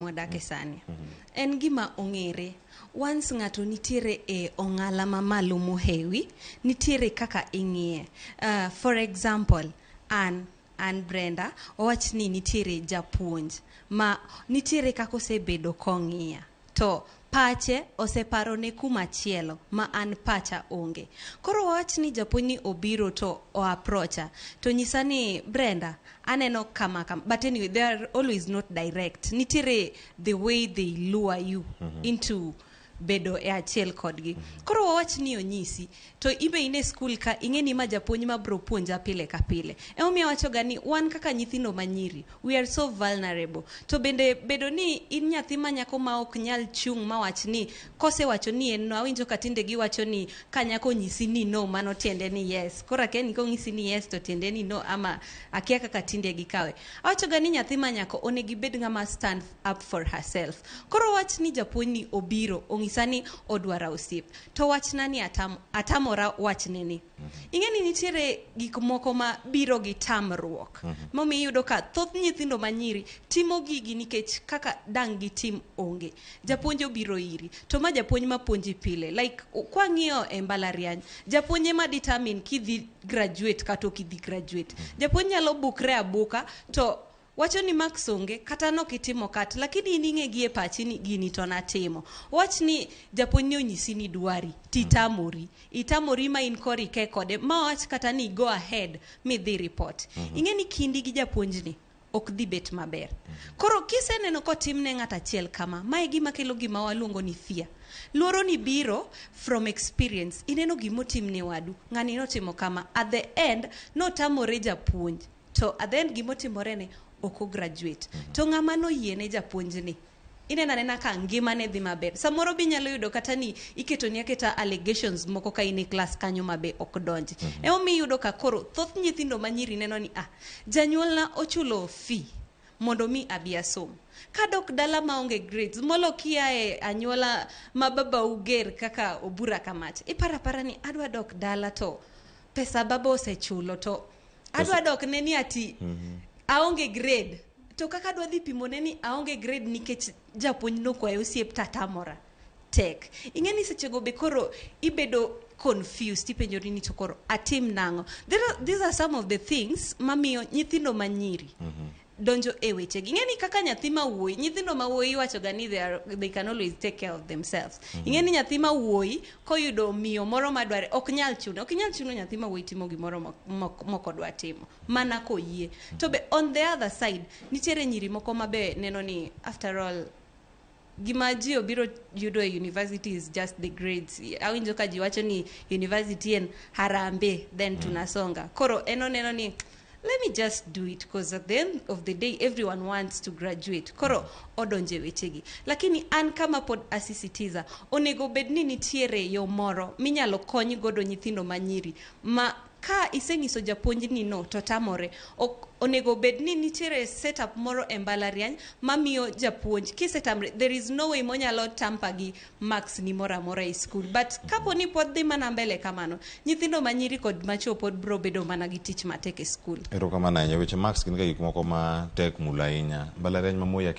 Mwadake sani en gima ong'ere. Once ng'ato nitiere e ong'ala mamalo mohewi, nitiere kaka ing'iye. For example, an Brenda, owach ni nitiere japuonj ma nitiere kaka osebedo kong'iya to pache oseparo ne kuma chielo ma an pacha onge. Koro wawach ni japuonj ni obiro to o approacha to nyisa ni, "Brenda, aneno kama kama." But anyway, they are always not direct. Nitiere the way they lure you into bedo e achiel kodgi. Koro wawach ni onyisi to ibe in e skul ka ing'e ni ma japuonj ma bro puonja pile ka pile. Emomiyo awachoga ni wan kaka nyithindo manyiri, we are so vulnerable. To bende bedo ni in nyathi ma nyako ma ok nyal chung' mawach ni kosewacho ni en no. Awinjo ka tinde giwacho ni ka nyako onyisi ni no, mano tiende ni yes. Koro akia ni konyisi ni yes to tiende ni no, ama akia kaka tinde gikawe. Awachoga ni nyathi ma nyako onego ibed ng'ama stand up for herself. Koro wach ni japuonj ni obiro onyisa ni odwara osiep to wachna ni atamora wachne ni ing'e ni nitiere gik moko ma biro gi tamruok momiyo iyudo ka thoth nyithindo manyiri timo gigi nikech kaka dang' gitim onge. Japuonj obiro iri to ma japuonj ma puonji pile, like kwang'iyo e mbalariany, japuonj ema determine kidhi graduate kata ok idhi graduate. Japuonj nyalo bukre abuka to wacho ni marks onge kata nokitimo kat, lakini in ing'e gi e pachi ni gini to natimo. Wach ni japuonj ni onyisi ni dwari titamori, itamori ma in koro ike kode ma wach kata ni go ahead midhi report. Ing'e ni kindi gi japuonjni ok dhi bet maber. Koro kiseneno kotimne ng'at achiel kama, mae gima kelo gima waluongo ni fear. Luoro ni biro from experience. Ineno gimotimne wadu, ng'ani notimo kama, at the end notamore japuonj to at the end gimotimore ne ok ograduate. To ng'ama noyiene japuonjni, ineno anena ka ngimane dhi maber. Samoro be inyalo yudo kata ni iketoni aketa allegations moko ka in e klas kanyo ma be ok donji. Emomiyo iyudo ka koro thoth nyithindo manyiri neno ni, ah, janyuolna ochulo fee mondo mi abi asom, kadok dala maonge grades molo kia e anyuola ma babau ger kaka obura kamach, iparo apara ni adwa dok dala to pesa baba osechulo to adwa dok ne ni ati aonge grade, to kaka adwa dhi pimone ni aonge grade nikech japuonj nokwayo osiep tatamora tek. Ing'e ni sechego be koro ibedo confused, ipenjori ni to koro atim nang'o? These are some of the things mamiyo nyithindo manyiri donjo e wechegi. Ing'e ni kaka nyathi ma wuoyi, nyithindo ma wuoyi iwacho ga ni they can always take care of themselves. Ing'e ni nyathi ma wuoyi koyudo miyo moro madware, ok nyal chuno, ok inyal chuno nyathi ma wuoyi timo gimoro mok odwa timo mana koyie. To be on the other side nitiere nyiri moko ma be neno ni after all gima ji obiro yudo e university is just the grades. Awinjo ka ji wacho ni university en harambee, then tunasonga. Koro en oneno ni let me just do it because at the end of the day everyone wants to graduate. Koro odonje wechegi. Lakini an kama pod asisitiza, onego bed ni nitiere yo moro minyalo kony godo nyithindo manyiri ma ka iseng'iso japuonj ni no to tamore. Ok onego bed ni nitiere setup moro e mbalariany mamiyo japuonj kisetamre, there is no way monyalo tamper gi marks ni moro amora e school. But kapo ni pod dhi mana mbele kamano, nyithindo manyiri kod machuo pod bro bedo mana gi tich matek e school. Erokamano ahinya. Weche marks gin ga gik moko ma tek mulo ahinya. Mbalariany ma Moi.